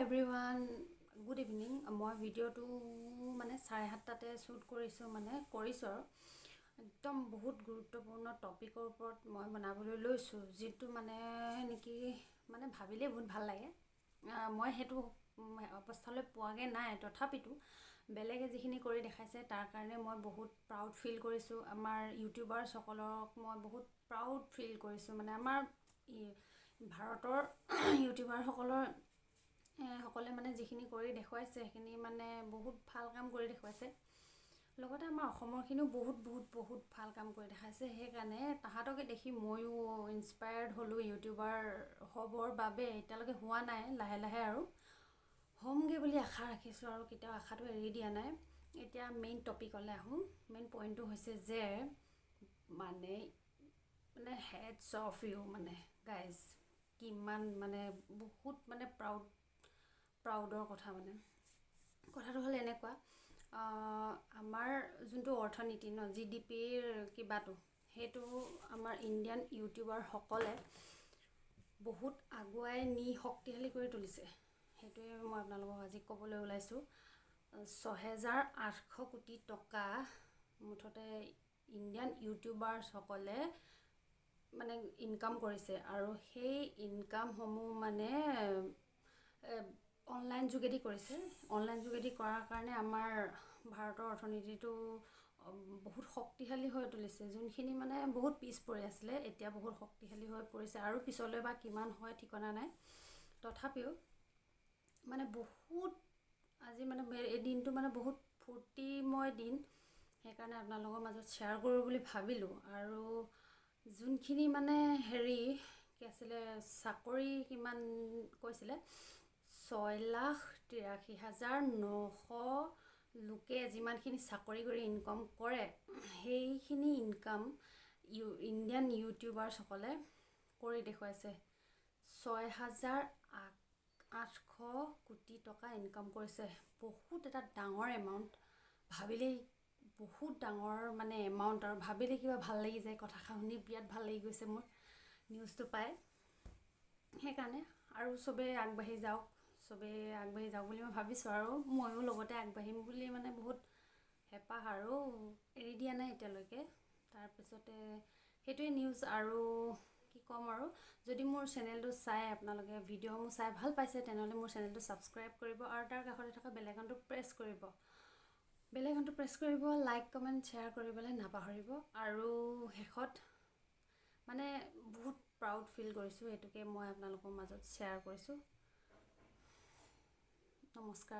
Everyone, good evening. মই ভিডিঅ'টো মানে 7:30তে শ্বুট কৰিছোঁ, মানে কৰিছোঁ আৰু একদম বহুত গুৰুত্বপূৰ্ণ টপিকৰ ওপৰত মই বনাবলৈ লৈছোঁ, যিটো মানে নেকি মানে ভাবিলেই বহুত ভাল লাগে। মই সেইটো অৱস্থালৈ পোৱাগৈ নাই, তথাপিতো বেলেগে যিখিনি কৰি দেখাইছে তাৰ কাৰণে মই বহুত প্ৰাউড ফিল কৰিছোঁ। আমাৰ ইউটিউবাৰ্ছসকলক মই বহুত প্ৰাউড ফিল কৰিছোঁ। মানে আমাৰ ভাৰতৰ ইউটিউবাৰসকলৰ সকলে মানে যিখিনি কৰি দেখুৱাইছে, সেইখিনি মানে বহুত ভাল কাম কৰি দেখুৱাইছে। লগতে আমাৰ অসমৰখিনিও বহুত বহুত বহুত ভাল কাম কৰি দেখাইছে। সেইকাৰণে তাহাঁতকে দেখি ময়ো ইনস্পায়াৰ্ড হ'লোঁ ইউটিউবাৰ হ'বৰ বাবে। এতিয়ালৈকে হোৱা নাই, লাহে লাহে আৰু হ'মগৈ বুলি আশা ৰাখিছোঁ আৰু কেতিয়াও আশাটো এৰি দিয়া নাই। এতিয়া মেইন টপিকলৈ আহোঁ। মেইন পইণ্টটো হৈছে যে মানে মানে হেটছ অফ you মানে গাইজ, কিমান মানে বহুত মানে প্ৰাউডৰ কথা। মানে কথাটো হ'ল এনেকুৱা, আমাৰ যোনটো অৰ্থনীতি ন, জিডিপিৰ কিবাটো, সেইটো আমাৰ ইণ্ডিয়ান ইউটিউবাৰসকলে বহুত আগুৱাই নি শক্তিশালী কৰি তুলিছে। সেইটোৱে মই আপোনালোকক আজি ক'বলৈ ওলাইছোঁ। 6800 কোটি টকা মুঠতে ইণ্ডিয়ান ইউটিউবাৰ্ছসকলে মানে ইনকাম কৰিছে আৰু সেই ইনকামসমূহ মানে অনলাইন যোগেদি কৰিছে। অনলাইন যোগেদি কৰাৰ কাৰণে আমাৰ ভাৰতৰ অৰ্থনীতিটো বহুত শক্তিশালী হৈ তুলিছে। যোনখিনি মানে বহুত পিছ পৰি আছিলে, এতিয়া বহুত শক্তিশালী হৈ পৰিছে আৰু পিছলৈ বা কিমান হয় ঠিকনা নাই। তথাপিও মানে বহুত আজি মানে এই দিনটো মানে বহুত ফূৰ্তিময় দিন, সেইকাৰণে আপোনালোকৰ মাজত শ্বেয়াৰ কৰোঁ বুলি ভাবিলোঁ। আৰু যোনখিনি মানে হেৰি কি আছিলে, চাকৰি কিমান কৈছিলে, 6,83,900 লোকে যিমানখিনি চাকৰি কৰি ইনকম কৰে, সেইখিনি ইনকাম ইণ্ডিয়ান ইউটিউবাৰ্ছসকলে কৰি দেখুৱাইছে। 6800 কোটি টকা ইনকাম কৰিছে। বহুত এটা ডাঙৰ এমাউণ্ট, ভাবিলেই বহুত ডাঙৰ মানে এমাউণ্ট আৰু ভাবিলে কিবা ভাল লাগি যায়। কথাষাৰ শুনি বিৰাট ভাল লাগি গৈছে মোৰ নিউজটো পাই। সেইকাৰণে আৰু চবেই আগবাঢ়ি যাওক, চবেই আগবাঢ়ি যাওক বুলি মই ভাবিছোঁ আৰু ময়ো লগতে আগবাঢ়িম বুলি মানে বহুত হেঁপাহ আৰু এৰি দিয়া নাই এতিয়ালৈকে। তাৰপিছতে সেইটোৱে নিউজ, আৰু কি ক'ম? আৰু যদি মোৰ চেনেলটো চাই আপোনালোকে ভিডিঅ'সমূহ চাই ভাল পাইছে, তেনেহ'লে মোৰ চেনেলটো ছাবস্ক্ৰাইব কৰিব আৰু তাৰ কাষতে থকা বেল আইকনটো প্ৰেছ কৰিব। বেল আইকনটো প্ৰেছ কৰিব, লাইক, কমেণ্ট, শ্বেয়াৰ কৰিবলৈ নাপাহৰিব। আৰু শেষত মানে বহুত প্ৰাউড ফিল কৰিছোঁ, সেইটোকে মই আপোনালোকৰ মাজত শ্বেয়াৰ কৰিছোঁ। নমস্কাৰ।